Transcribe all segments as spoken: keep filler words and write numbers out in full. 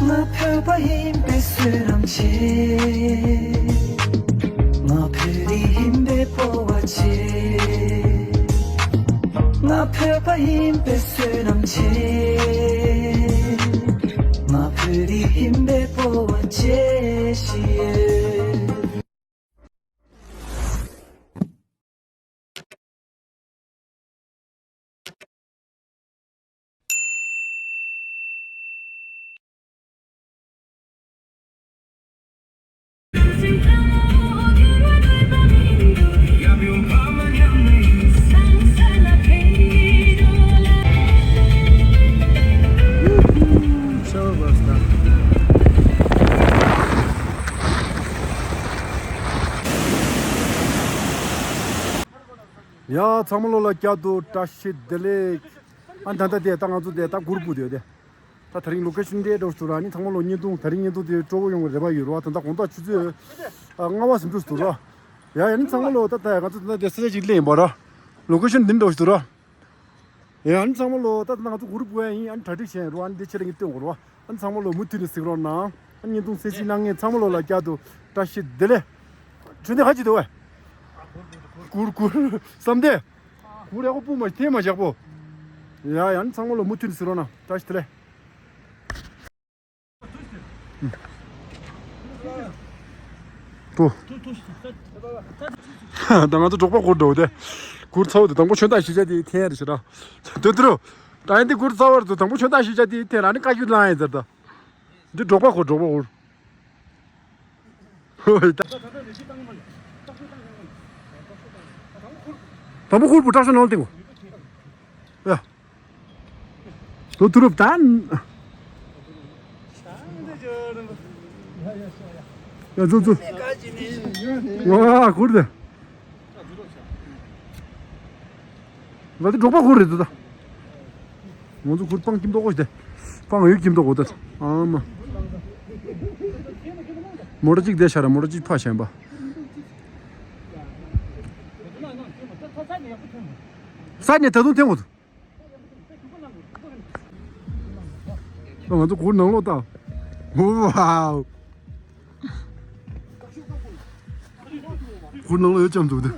ང་བོད་པ་ཡིན་པའི་བསོད་ནམས་ཆེ། ང་བོད་རིགས་ཡིན་པའི་སྤོབས་པ་ཆེ། ང་བོད་པ་ཡིན་པའི་བསོད་ནམས་ཆེ། ང་བོད་རིགས་ཡིན་པའི་སྤོབས་པ་ཆེ་ཞེས། ཡ། ཚང་མ་ལོ་ལ་བསྐྱར་དུ་བཀྲ་ཤིས་བདེ་ལེགས། ཨ་ད་ལྟ་དེ་ད་ང་ཚོ་དེ་ད་གུར་ཕུབ་དེ་དེ། ད་དེ་རིང་ལོ་ཀེ་ཤོན་དེ་འགྲོ་ཞུ་ར། ནི་ཚང་མ་ལོ་བརྙན་ཐུང་དེ་རིང་བརྙན་ཐུང་དེ་སྤྲོ་པོ་ཡོང་བའི་རེ་བ་ཡོད་ར། ད་ད་དགོང་དག་ཆུ་ཚོད་ལྔ་པ་ཟིན་འགྲོ་ཞུ་ར། ཡ་ཡ། ནི་ཚང་མ་ལོ་ད་ད་ང་ཚོ་ད་དེ་ས་ཆ་ཅིག་སླེབས་ཡིན་པ་ར། ལོ་ཀེ་ཤོན་འདི་འགྲོ་ཞུ་ར། ཡ་ནི་ཚང་མ་ལོ་ད་ད་ང་ཚོ་གུར་ཕུབ་ཡིན། ཨ་ནི་གྲ་སྒྲིག་བྱས་ཡིན་ར། ཨ་ནི་དེ་ཆེད་ལ་ངས་སྟོན་དགོས་ར། ཨ་ནི་ཚང་མ་ལོ་མུ་མཐུད་ནས་གཟིགས་རོགས་གནང་། ཨ་ནི་བརྙན་ཐུང་གསན་གཟིགས་གནང་མཁན་ཚང་མ་ལོ་ལ་བསྐྱར་དུ་བཀྲ་ཤིས་བདེ་ལེགས། ཁྱོད་འདི་ཧ་ཅི་འདུག་བས། གུར་གུར་བསམ་སྟེ། གུར་ཡག་པོ་སྤུ་མ་ཐེངས་མ་བཞག་པོ། ཡ་ཡ། ནི་ཚང་མ་ལོ་མུ་མཐུད་ནས་གཟིགས་རོགས་གནང་། བཀྲ་ཤིས་བདེ་ལེགས། ཏུ། ད་ང་ཚོ་འབྲོག་པ་གུར་འགྲོ་དེ། གུར་ཚ་བོ་དེ་དང་པོ་ཆོན་ཐག་ཞི་བྱ་དེ་འཐེན་རེ་ཞེ་དྲག་དོ་དུ་རུ། ད་ཡིན་དེ་གུར་ཚ་བོ་དེ་དང་པོ་ཆོན་ཐག་ཞི་བྱ་དེ་འཐེན་ར། ནི་བཀའ་བཀྱོན་བླངས་ཡིན་ཟེར་ད། འདི་འབྲོག་པ་གུར། འབྲོག་པ་གུར། ཧོ་ད། དང་པོ་གུར་བུ་དྲག་ཤོས་ནང་ལ་བཏིང་གོ། ཡ། ལོ་དུ་རུབ་ད། ཡ་ཛུ་ཛུ། ཝ་གུར་དེ། ང་ཚོ་འབྲོག་པ་གུར་རེད་འདུག་ད། ང་ཚོ་གུར་སྤང་ཁྱིམ་ཐོག་གོ་ཞིག་དེ། སྤང་ཡོད་ཁྱིམ་ཐོག་གོ་ད། ཨ་མ། མོ་ཊ་གཅིག་དེ་ཤར་ར། མོ་ཊ་གཅིག་ཕ་ཞན་པ། ས་ནས་ད་དུང་འཐེན་གོ་ད། ང་ཚོ་གུར་ནང་ལོགས་ལྟ། ཝའོ། གུར་ནང་ལོགས་ཡོད་ཅམ་འདུག་དེ།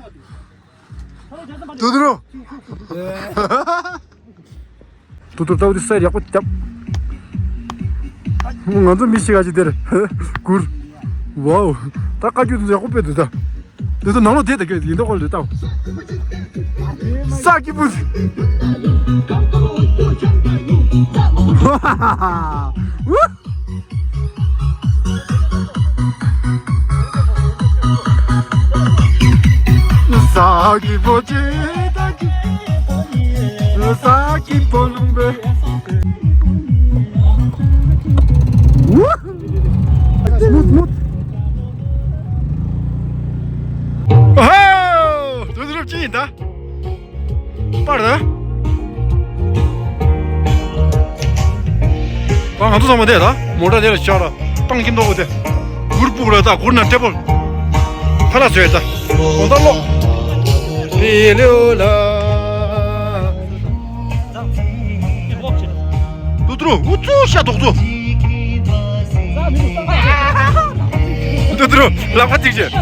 ཏུ་ཏུ་རུ། ཏུ་ཏུ་ཏུ་དེ་ས་ཡག་པོ་རྒྱབ། ང་ཚོ་མི་ཤི་ག་ཅི་དེར་གུར། ཝའོ། ད་བཀའ་བཀྱོན་ཡག་པོ་སྤེལ་འདུག་ད། དེ་ཚོ་ནང་ལོགས་བསྡད་ད་གི་ཡིན་མདོག་ཁ་ལ་ལྟ། ས་སྐྱིད་པོ། ས་སྐྱིད་པོ་ཅི་ད་གི། ས་སྐྱིད་པོ་ལུང་པའི། སྨུག་སྨུག། ཧོ། དུས་རབས་ཅི་ཡིན་ད། པར་ད། ང་ཚོ་ཚང་མ་བསྡད་ད། མོ་ཊ་དེ་ལ་བཞག་ར། སྤང་ཁྱིམ་ཐོག་གོ་དེ། གུར་ཕུབ་ར་ད། གུར་ནང་ཏྲེ་པོལ། ཁ་ལག་བཟོས་ད། གོང་ད་ལོག་རི་ལེའུ་ལ། ཏུ་ཏུ་རུ། འུ་ཚུགས་ཤ་དོག་ཚུགས། ཏུ་ཏུ་རུ། ལག་པ་གཅིག་བྱས།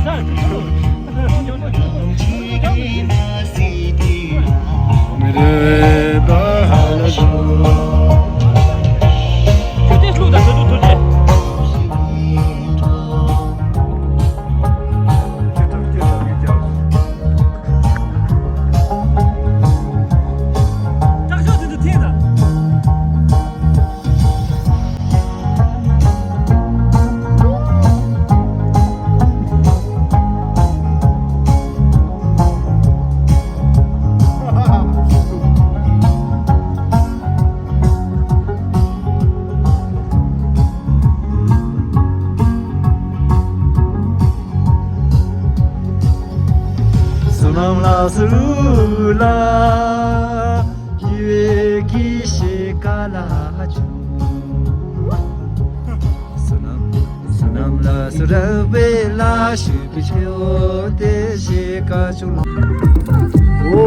མི་རེ་ད་ཧ་ལ་ཞོ། ཐུགས་རྗེ་ཆེ། ཐུགས་རྗེ་ཆེ། བསོད་ནམས་ལ་སུ་རུ་ལ། ཡི་གེ་ཤེས་ཀ་ལ་ཆུ། བསོད་ནམས་བསོད་ནམས་ལ་སུ་ར་བེ་ལ་ཤུ་པི་ཆེ་འོ་དེ་ཤེས་ཀ་ཆུ་ལ། འོ།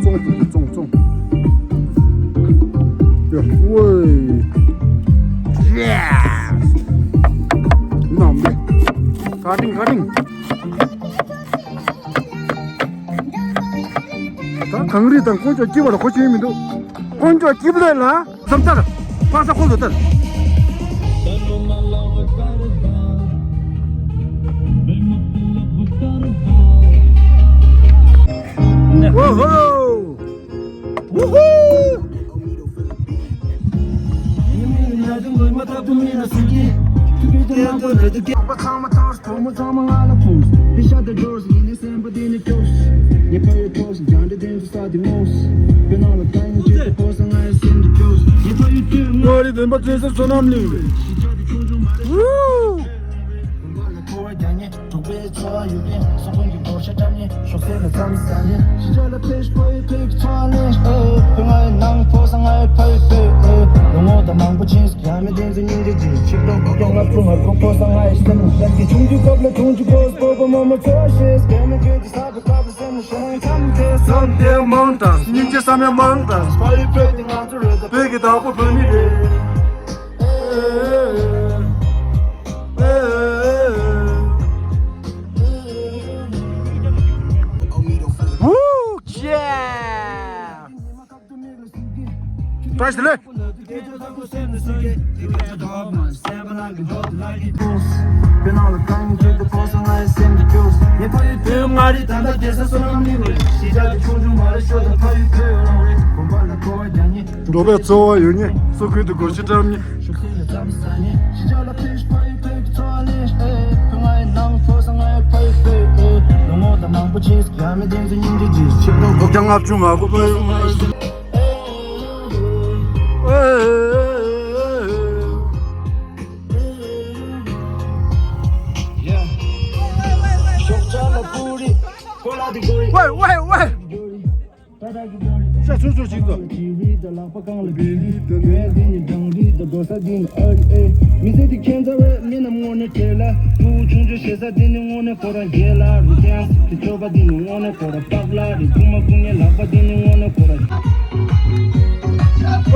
ཙོང་ཙོང་ཙོང་ཙོང་། ཡ། ཝེ། ཡ། ནང་མི། ཀ་ཏིང་ཀ་ཏིང་། ད་གངས་རི་དང་དཀོན་མཆོག་སྐྱིད་པ་ལ་གོ་ཆོད་མི་འདུག་དཀོན་མཆོག་སྐྱིད་པ་ལ་ལ་བསམ་ལྟར་ཕ་ས་ཁོ་ལོ་ལྟར། ཝོ་ཧོ། ཝུ་ཧུ། ངོ་རི་བདེན་པ་བཙན་ས་བསོད་ནམས་གླིང་རེད། ཝུ། འཁྲུག་པའི་ཚོར་བ་ཡོད་པས་སོག་པོའི་གི་བོར་ཤ་བཀྲམ་ནས་ཤོག་སེར་ལ་མཚམས་བསགས་ནས་ཕྱི་རྒྱལ་ལ་ཕེབས་ཕ་ཡུལ་ཕེབས་ཀྱི་ཚོར་བ་ལེན། ཨེ་ཕ་ང་ཡི་ནང་ཕོ་ས་ང་ཡི་ཕ་ཡུལ་ཕེབས། ཨེ་ལོ་ངོ་དང་མང་པོ་ཕྱིན་སོང་། ཡ་མི་བདེན་ཚེ་སྙིང་རྗེ་ཅིག་ཆིག་སྟོང་དགུ་བརྒྱ་ལྔ་བཅུ་ང་དགུ་ཕོ་ས་ང་ཡི་སེམས་ལ་ཤར་གྱི་ཆུང་དུས་སྐབས་ལ་ཆུང་ཆུང་ཕོ་ས་སྤོ་བོ་མོ་མོ་ཚོར་བ་ཤེས་སྐད་མི་གྱོད་ཀྱི་ས་བུ་ཁ་བུ་སེམས་ལ་ཤར་མཚམས་དེ་བསམ་དེ་མང་དྲགས་སྙིང་རྗེ་བསམ་ཡ་མང་དྲགས་ཕ་ཡུལ་ཕེབས་ཏེ་ང་ཚོ་རེད་ད་བོད་ཀྱི་བདག་པོ་བོད་མི་རེད། Woo! Yeah! Praise the Lord! འགྲོ་བའི་འཚོ་བ་ཡོད་ཉེ་སོ་ཁུལ་དུ་སྒོར་གཞི་བཀྲམ་ཉེ། ཝེ་ཝེ་ཝེ། ཤ་ཚོད་ཚོད་ཅིག་ཏུ། ཨོ་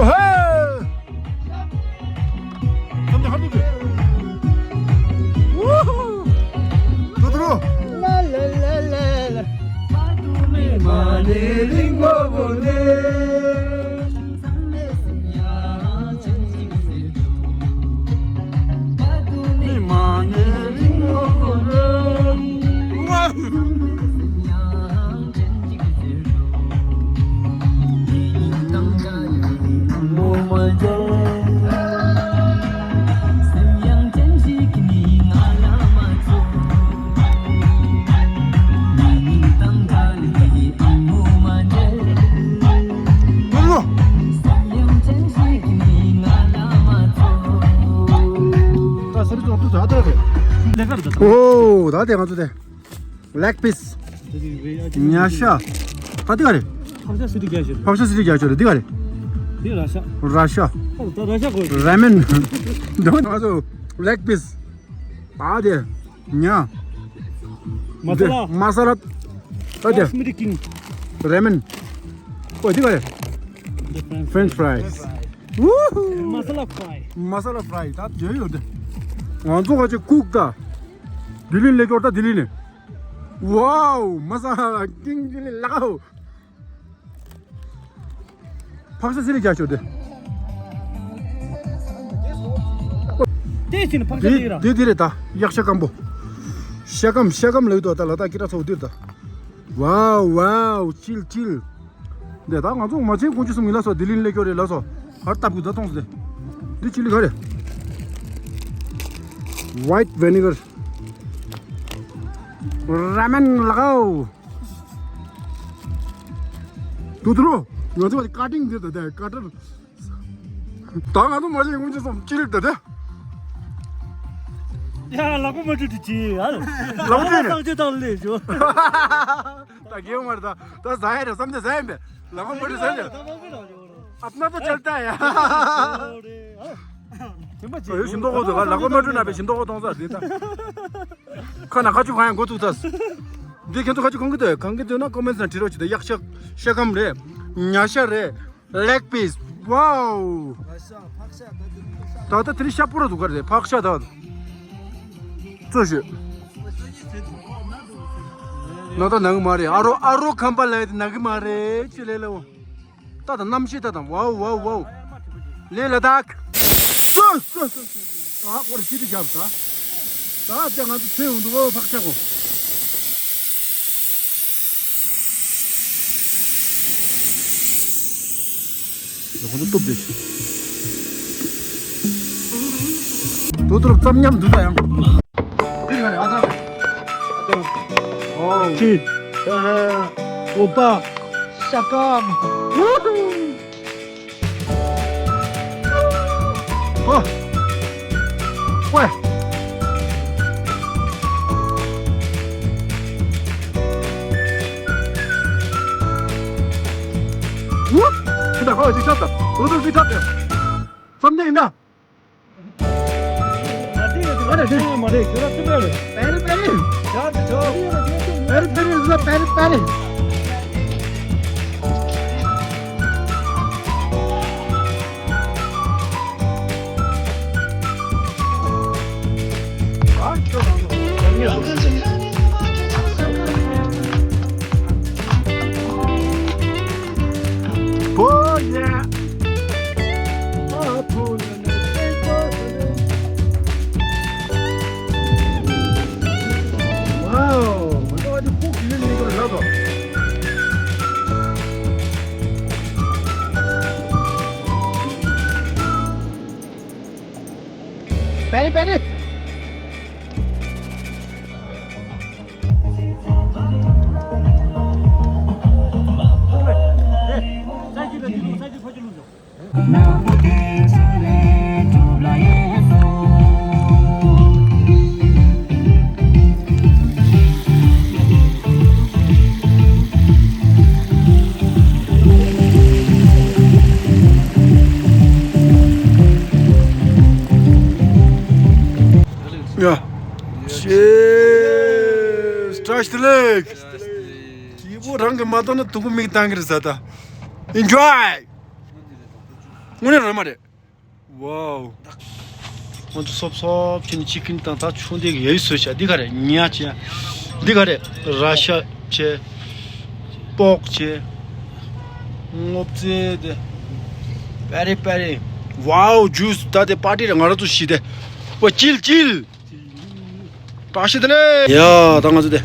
ཧེ། ཨོ་ད་དེ་ང་ཚོ་དེ། Leg piece། ཉ་ཤ། ད་འདི་ག་རེད། ཕག་ཤ་སི་ཏུ་རྒྱ་ཤོད་རེད། ཕག་ཤ་སི་ཏུ་རྒྱ་ཤོད་རེད། འདི་ག་རེད། འདི་ར་ཤ། ར་ཤ། ཨོ་ད་ར་ཤ་གོ། ར་མེན། འདི་ང་ཚོ་ལེག་པིས། ད་དེ་ཉ། མ་ས་ལ། མ་ས་ལ། ད་དེ་ཀ་ཤི་མི་རི་ཀིང་། ར་མེན། ཨོ་འདི་ག་རེད། French fry། ཝུ་ཧུ། མ་ས་ལ་ཕ་རའི། མ་ས་ལ་ཕ་རའི་ད་དེ་ཡོད་དེ། ང་ཚོ་ག་ཅིག་ཀུག་ད། ལྡི་ལི་སླེབས་སྐྱོར་ད་ལྡི་ལི་ནས། ཝའོ། མ་ས་ལ་ཀིང་ལྡི་ལི་ལག་ཧོ། ཕག་ཤ་སི་ལི་རྒྱ་ཤོད་དེ། དེ་ཕྱིན་ཕག་ཤ་འདི་ལི་ར། འདི་འདི་རེད་ད། གཡག་ཤ་སྐམ་པོ། ཤ་སྐམ་ཤ་སྐམ་ལབ་འདུག་ད། ལ་དྭགས་སྐད་གྲགས་ཚ་བོ་འདི་རེད་ད། ཝའོ་ཝའོ། ཅིལ་ཅིལ། འདི་ད་ང་ཚོ་མ་བྱན་དཀོན་མཆོག་གསུམ་ཡིན་ལ་སོ། ལྡི་ལི་སླེབས་སྐྱོར་རེད་ལ་སོ། ཧར་སྟབས་ཀྱི་ད་གཏོང་སོ་དེ། འདི་ཅི་ལི་ག་རེད། White vinegar། ར་མེན་ལག་ཧོ། ཏུ་ཏུ་རུ། ང་ཚོ་ཀ་ཊིང་འདི་ད་དེ་ཀ་ཊར། ད་ང་ཚོ་མ་བྱན་དཀོན་མཆོག་གསུམ་ཅི་ལི་ད་དེ། ཡ་ལག་པ་མ་བཀྲུས་དེ་ཅི་ཡ། ལག་པ་བཀྲུས་ནས། ད་གེ་མར་ད་ད་ཟ་ཡ་རེད་བསམ་དེ་ཟ་ཡ་མེད། ལག་པ་མ་བཀྲུས་ཟ་ཡ་མེད། अपना तो चलता है यार। ཨོ་ཡོ་ཤིང་ཏོག་གོ་ཚོ་ག་ལག་པ་མ་བཀྲུས་ན་པའི་ཤིང་ཏོག་གོ་གཏོང་ས་རེད་ད། ཁ་ན་ཁ་ཆུ་གང་ཡང་གོ་ཐུག་ཐལ། འདི་ཁྱེད་ཚོ་ཁ་ཆུ་གང་གི་འདོད་གང་གི་འདོད་ན་ཀོ་མེན་ཊི་ནང་བྲིས་རོགས་བྱེད་དང་། གཡག་ཤ་ཤ་སྐམ་རེད། ཉ་ཤ་རེད། ལེག་པིས། ཝའོ། ད་ལྟ་དེ་རིང་ཤ་སྤུ་ར་འདུག་ག་རེད། ཕག་ཤ་ད། གཙོ་ཞུ། ན་ད་ནང་མ་རེད། ཨ་རོ་ཨ་རོ་ཁམས་པ་ལ་ཡི་ནང་གི་མ་རེད་ཅི་ལས་ལ། ད་ད་གནམ་གཤིས་ད་ད་ཝའོ་ཝའོ་ཝའོ། ལས་ལ་དྭགས། སོ་སོ་སོ་སོ། ད་ཧ་ཀོར་ཅི་དེ་རྒྱབ་ད། ད་ད་ང་ཚོ་ཚེ་ཡོང་འདུག་ཨོ་ཕག་ཆག་གོ། ཁོ་ཚོ་གཏུབ་བསྡད་ཤག་ཏོ་ཏོ་རུ་ཙམ་མཉམ་འདུག་ད་ཡང་། འདི་ག་རེད་ཨ་ད། ཨ་ད། ཨོ། ཅི། ཨ་ཧ། ཨོ་པ། ཤ་ཀམ། ཝུ་ཧུ། ཨོ། ཝེ། ཝུ། ཁྱེད་ད་ཁོ་ཅིག་ཆགས་ད། ཨོ་ཏོ་ཅིག་ཆགས་ད། བསམ་གཏན་ཡིན་ན། མ་རེད་མ་རེད་མ་རེད་ཁྱོད་ར་ཚུད་པ་རེད། པེ་རི་པེ་རི། ཡར་དུ་ཆོག་པེ་རི་པེ་རི་ཟ་པེ་རི་པེ་རི། Oh yeah. Wow. Very, very. Yeah. Cheers. Strike the leg. སྐྱིད་པོ་རང་གི་མ་བཏང་ན་དུ་གུ་མིག་བཏང་གི་རེད་ཟ་ད། Enjoy. དངོས་གནས་རོལ་མ་རེད། Wow. ང་ཚོ་སོབ་སོབ་ཁྱེར་ནས་ཅི་ཀིན་དང་ད་ཆུ་འདི་གི་ཡ་ཡི་བཟོས་བྱ། འདི་ག་རེད། ཉ་བྱས། འདི་ག་རེད། ར་ཤ་བྱས། པོག་བྱས། སྔོ་ཚལ་དེ། པེ་རི་པེ་རི། Wow, juice. ད་དེ་པར་ཊི་རེད། ང་རང་ཚོ་བཞི་དེ། ཝ་ཅིལ་ཅིལ། བཀྲ་ཤིས་བདེ་ལེགས། ཡ་ད་ང་ཚོ་དེ།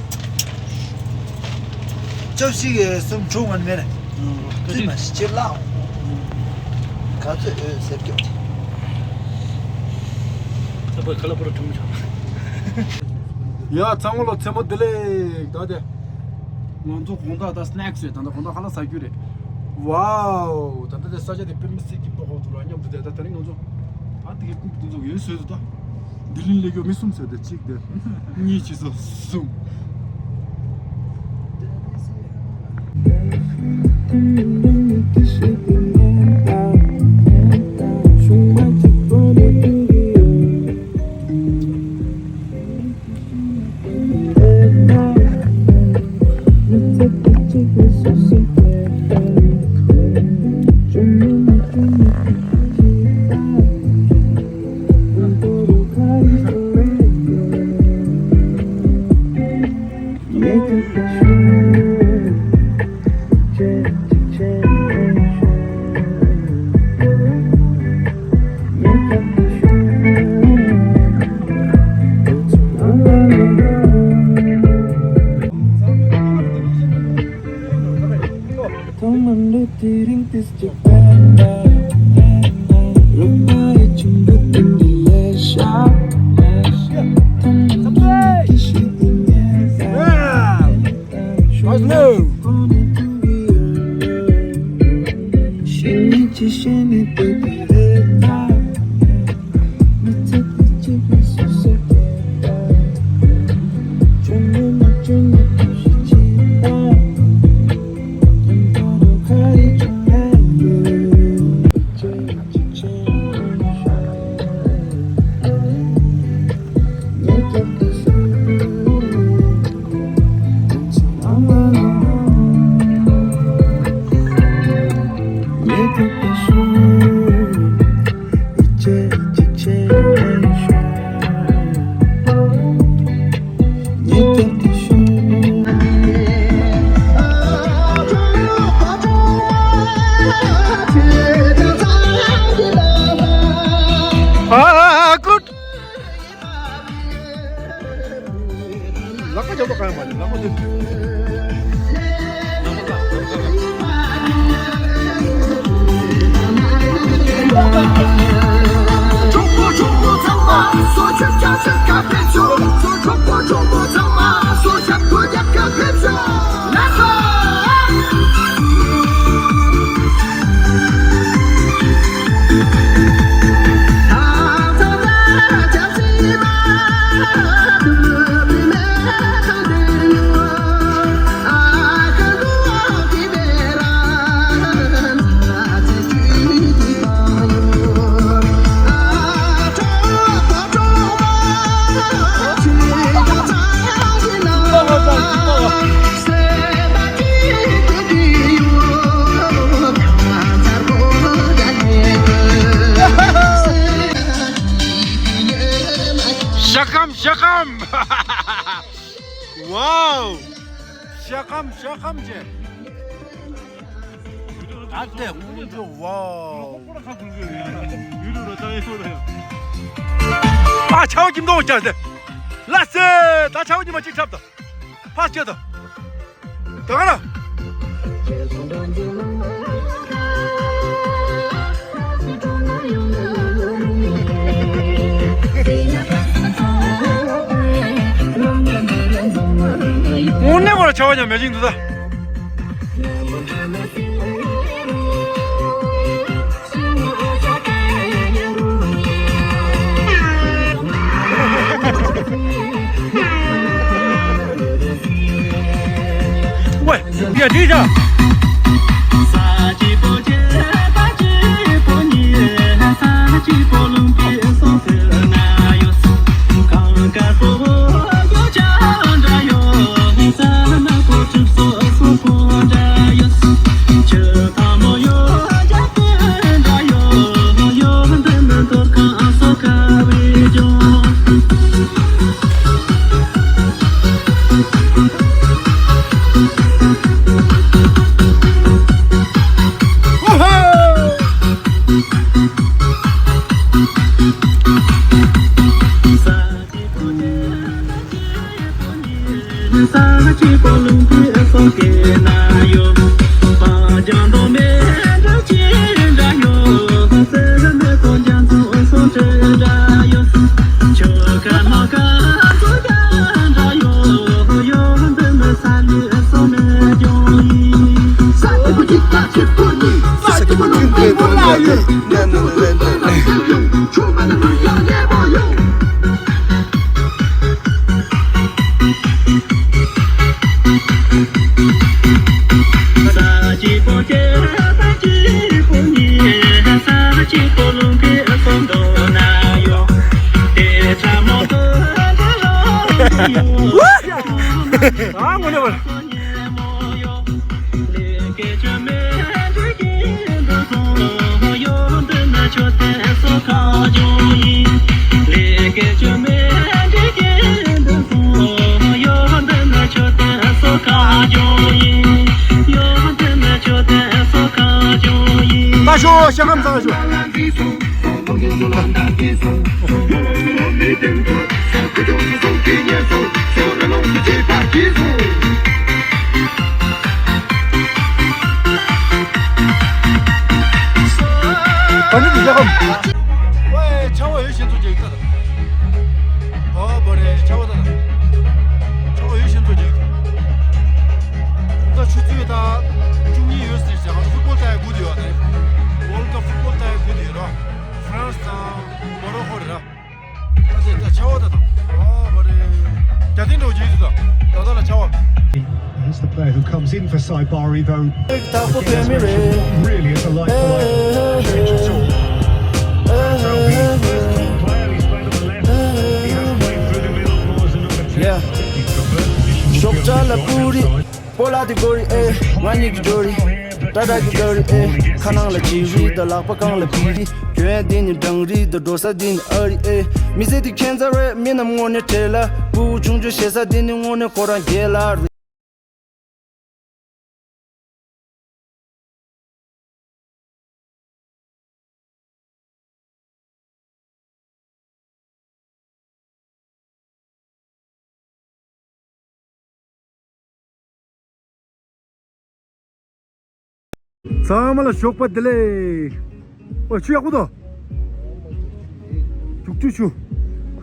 ཅོབ་ཤིག་གསུམ་དྲུག་ངོ་མེད་ན། ཙི་མ་ཤི་ཅི་ལགས། ག་ཚོད་འོད་ཟེར་སྐྱོབ་ཅིག་ཨ་ཕ་ཁ་ལ་པོ་ར་ཁྲུམ་ཆོག་ཡ་ཚང་མ་ལོ་མཚན་མོ་བདེ་ལེགས། ད་དེ་ང་ཚོ་དགོང་དག་ད་སི་ནེག་སི་རེད། ད་ད་དགོང་དག་ཧ་ལ་ཟ་རྒྱུ་རེད། ཝའོ། ད་ད་དེ་ས་ཆ་དེ་དཔེ་མི་སྲིད་ཀྱི་སྤོ་གོ་འདུག་ལ་མཉམ་དུ་དེ་ད་ད་རིང་ང་ཚོ་ཨ་དེ་གི་ཀུན་དུ་ཚོགས་ཡོད་སོད་དུ་ད། འདི་ལིན་ལེགས་ཡོད་མི་གསུམ་ཟེར་ཏེ་གཅིག་དེ་གཉིས་བྱས་སོ་གསུམ། ཤ་སྐམ་ཤ་སྐམ། ཝའོ། ཤ་སྐམ་ཤ་སྐམ་བྱས། ཨ་ཏེ་ཝའོ། ཨ་ཆའོ་ཀྱིན་མདོག་བྱས་ཏེ། ལ་སེ་ད་ཆའོ་ཀྱིན་མ་གཅིག་འཁྲབ་དང་། ཕ་སྐད་དང་། ད་ག་ལ། དངོས་གནས་ཁོ་ལ་བྱ་བ་ཉམས་མེད་ཅིག་འདུག་ད། ཝེ། ཡ་དྲིས་ཤག་ད་ཤོག་ཤ་སྐམ་ཚ་ཤོག་ཨ་ནི་འདི་རྒྱ་ཁམས། ཝེ། ཆར་པ་ཡོད་ཤེས་ཚོ་རྒྱག་ད། ཨོ་བོ་རེ། ཆར་པ་ད། ཆར་པ་ཡོད་ཤེས་ཚོ་རྒྱག་ད། ད་ཆུ་ཚོད་ད་བཅུ་གཉིས་ཡོད་ཟེར་ཞག་ཕུཊ་བོལ་ལྟ་ཡ་སྒུག་བསྡད་ཡོད་ད། ཝོལཌ་ཀབ་ཕུཊ་བོལ་ལྟ་ཡ་སྒུག་བསྡད་ཡོད་ར། ཧྥ་རན་སི་དང་མོ་རོ་ཀོ་རེད་ར། ད་ཆར་པ་ད་ད། ཨོ་བོ་རེ། རྒྱ་ཐེངས་འགྲོ་རྒྱུ་ཡོད་ད། ད་ད་ལ་ཆར་པ། He's the player who comes in for Saibari, though. ཐག་པོ་པད་མི་རེད། Really, it's a like for like change at all. He's played on the left. He has played through the middle more as a number ten. Yeah. He's traversed position. ཤོག་བྱ་ལ་པུ་རི། སྤོ་ལགས་དེ་གོ་རི་ཨེ། ང་གཉིས་ཀྱི་འགྲོ་རི། ཏྲ་ཏྲ་གི་འགྲོ་རི་ཨེ། ཁ་ནང་ལ་བྱི་རི་དང་ལག་པ་གང་ལ་བི་རི། གྱོན་ཡ་འདི་ནི་འབྲང་རི་དང་འགྲོ་ས་འདི་ནི་ཨ་རི་ཨེ། མི་ཚེ་འདི་ཁྱད་མཚར་རེད། མི་རྣམས་དངོས་གནས་བྲེལ་ལ། ཕྲུ་གུ་ཆུང་ཆུང་བྱེད་ས་འདི་ནི་དངོས་གནས་ཁོ་རང་རྒྱལ་ལ་རེད། ཚང་མ་ལ་ཞོགས་པ་བདེ་ལེགས། ཨོ་ཆུ་ཡག་པོ་འདུག་ཆུ་ཆུ་ཆུ།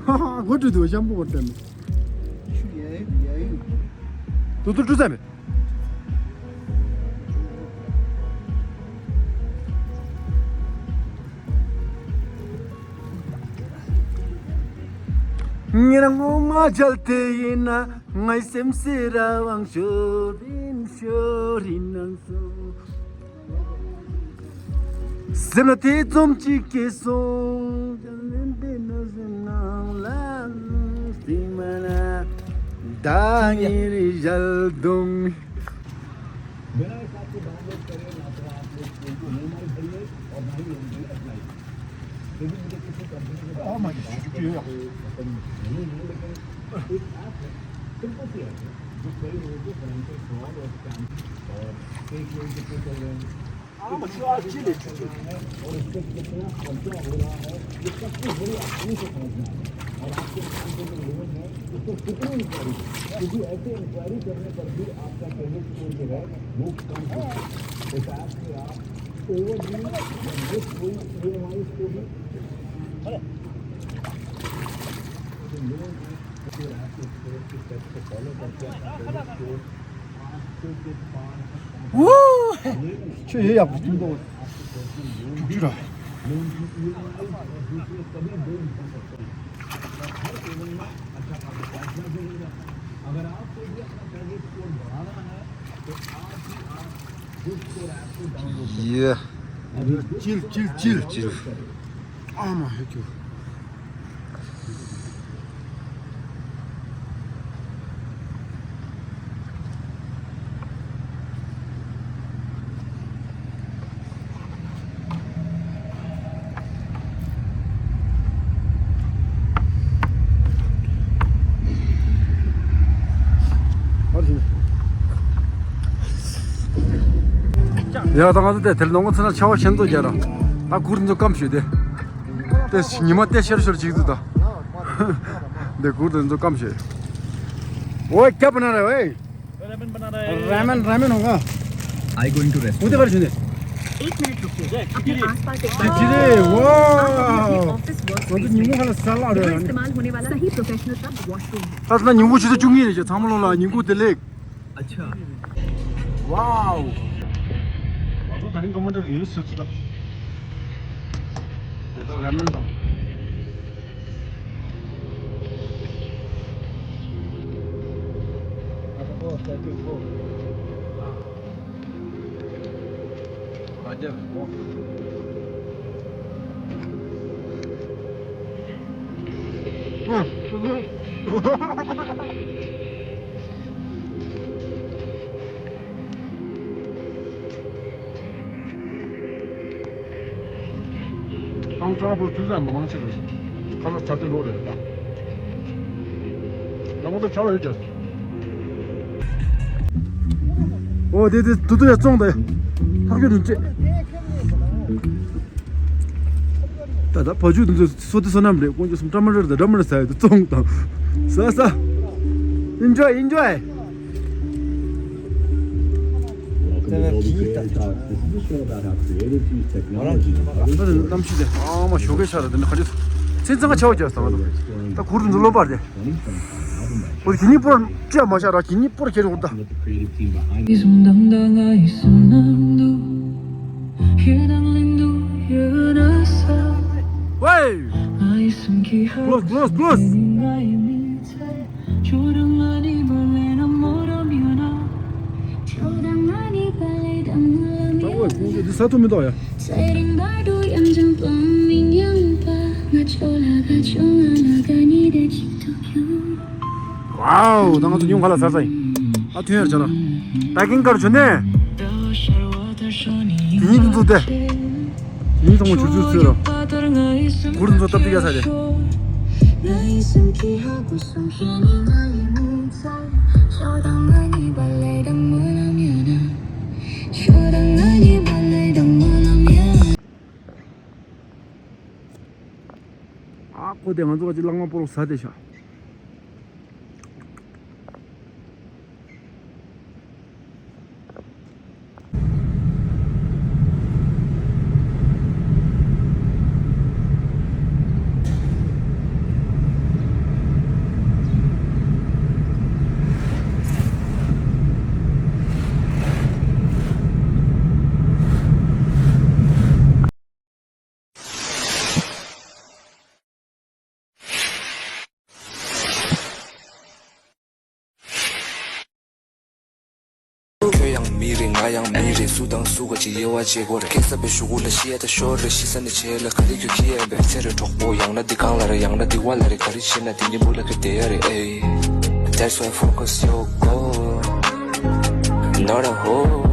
ཧ་ཧ་གོ་འདྲི་འདུག་ཤམ་པོ་བར་དན། དུ་དུ་ཀྲུ་ཙམ་མེད། ཉེ་རང་ངོ་མ་མཇལ་ཏེ་ཡིན་ན། ངའི་སེམས་སེ་ར་ཝང་ཤོ་རིན་ཤོ་རིན་ནང་སོ། སེམས་ལ་ཐེ་ཚོམ་ཅིག་སྐྱེས་སོང་། ལེན་ཏེ་ནོ་སེམས་ནང་ལ་སེམས་མ་ན་ད་ཉེ་རི་ཞལ་གདོང་། ཆུ་ཡོད་ཡག་པོ་ཐུང་ཐུང་། ཆུ་ཆུ་ར། ཡེ། ཅིལ་ཅིལ་ཅིལ། ཅིལ། ཨ་མ་ཧེ་ཁྱོད། ཡ་ད་ང་ཚོ་དེ་དེར་ནང་ཚོ་ན་ཆ་བ་ཆེན་ཚོ་རྒྱ་ར། ད་གུར་ཚོ་སྐམ་ཞུ་དེ། དེ་ཉི་མ་དེ་ཤར་ཤར་ཅིག་ཏུ་ད། དེ་གུར་དེ་ཚོ་སྐམ་ཞུ། ཨོ་ཀྱ་པ་ན་ར་ཝེ། ར་མེན་པ་ན་ར། ར་མེན་ར་མེན་ཧོང་ག། I going to restaurant. ཨུ་དེ་བར་ཞུ་ནས། एक मिनट रुकिए, अपने आसपास एक बार ཅི་རེད། ཝའོ། office work ང་ཚོ་ཉིན་མོ་ཁ་ལ་ས་ལག་རེད། इस्तेमाल होने वाला सही प्रोफेशनल तब वॉशरूम है। ད་ལྟ་ཉིན་གུང་ཆུ་ཚོད་བཅུ་གཉིས་རེད་ཅེ། ཚང་མ་ལོ་ལ་ཉིན་གུང་བདེ་ལེགས། अच्छा। ཝའོ། ང་ཚོ་ད་རིང་ཀོ་མན་ཌར་ཡོད་སུད་སུད་ད། དེ་ཚོ་ར་མེན་དང་། ཨང་གཙང་པོ་དུས་ཙམ་མ་མང་ཆེ་རེད། ཁ་ལག་ཚ་དེ་ལོ་རེད་ད། ལ་མོ་ད་ཆ་ལ་ཡོད་ཀྱང་། ཨོ་དེ་དེ་དུ་དུ་ཡ་བཙོང་དེ། ཐག་གཅོད་མི་བྱེད། ད་ད་བ་ཕྱུགས་དེ་ཚོ་སོ་དེ་སོ་ནམ་རེད། ཀོང་ཇོ་སུམ་ཀྲ་མ་རེད། ད་འདྲ་མ་རེད་ཟ་ཡོད་དུ་བཙོང་དང་། ཟ་ཟ། Enjoy, enjoy. Welcome to Dolby Creative Talks. This is the show about how creatives use technology and other ད་ནི་གནམ་གཤིས་དེ་ཨ་མ་ཞོགས་ཀས་ཆར་དེ་ནི་ཁ་ཆུ་ཚེ་ཚང་ཆ་བ་རྒྱག་སོང་། ད་གུར་དུ་འཛུལ་ལོ་པར་དེ་འོ་དེ་ཉིད་པོར་ཅི་མ་ཤ་ར་ཁྱི་ཉིད་པོར་ཁྱེར་འོང་ད། ཝེ། Close, close, close. ད་ཝེ་ཁོང་ཚོ་འདི་ས་ཐོ་མི་འདུག་ཡ། ཝའོ། ད་ང་ཚོ་ཉུང་ཁ་ལ་ཟ་ས་ཡིན། ཨ་ཐུན་ཡར་བྱ་ལ། ད་ཀིང་ཀར་བྱོན་ནས། ཉིན་དུ་འཛུལ་ཏེ། ཉིན་ཚང་མ་ཆུ་ཆུ་ཚོས་ར། གུར་འཛུལ་སྟབས་བདེ་རྒྱག་ས་རེད། ཨ་ཁོ་དེ་ང་ཚོ་ག་ཅིག་ལག་མ་སྤོ་རོགས་ཟ་དེ་ཤ། ཡང་མི་རེད། སུ་དང་སུ་ག་ཅིག་དབྱེ་བ་འབྱེད་དགོས་རེད། སྐད་གསར་པའི་གཞུག་གུ་ལ་ཤི་ཡ་ད་ཤོར་རེད། ཤི་ས་ནས་བྱས་ལ་ག་རེ་རྒྱུ་ཁྱི་ཡ་བས་ཚེ་རེད་གྲོགས་པོ། ཡང་ན་འདི་གང་ལ་རེད། ཡང་ན་འདི་བ་ལ་རེད། ག་རེ་བྱེད་ན་འདི་ཉིན་བུ་ལ་ཁ་བསྡད་ཡ་རེད། ཨེ། That's why focus your goal, not a hole.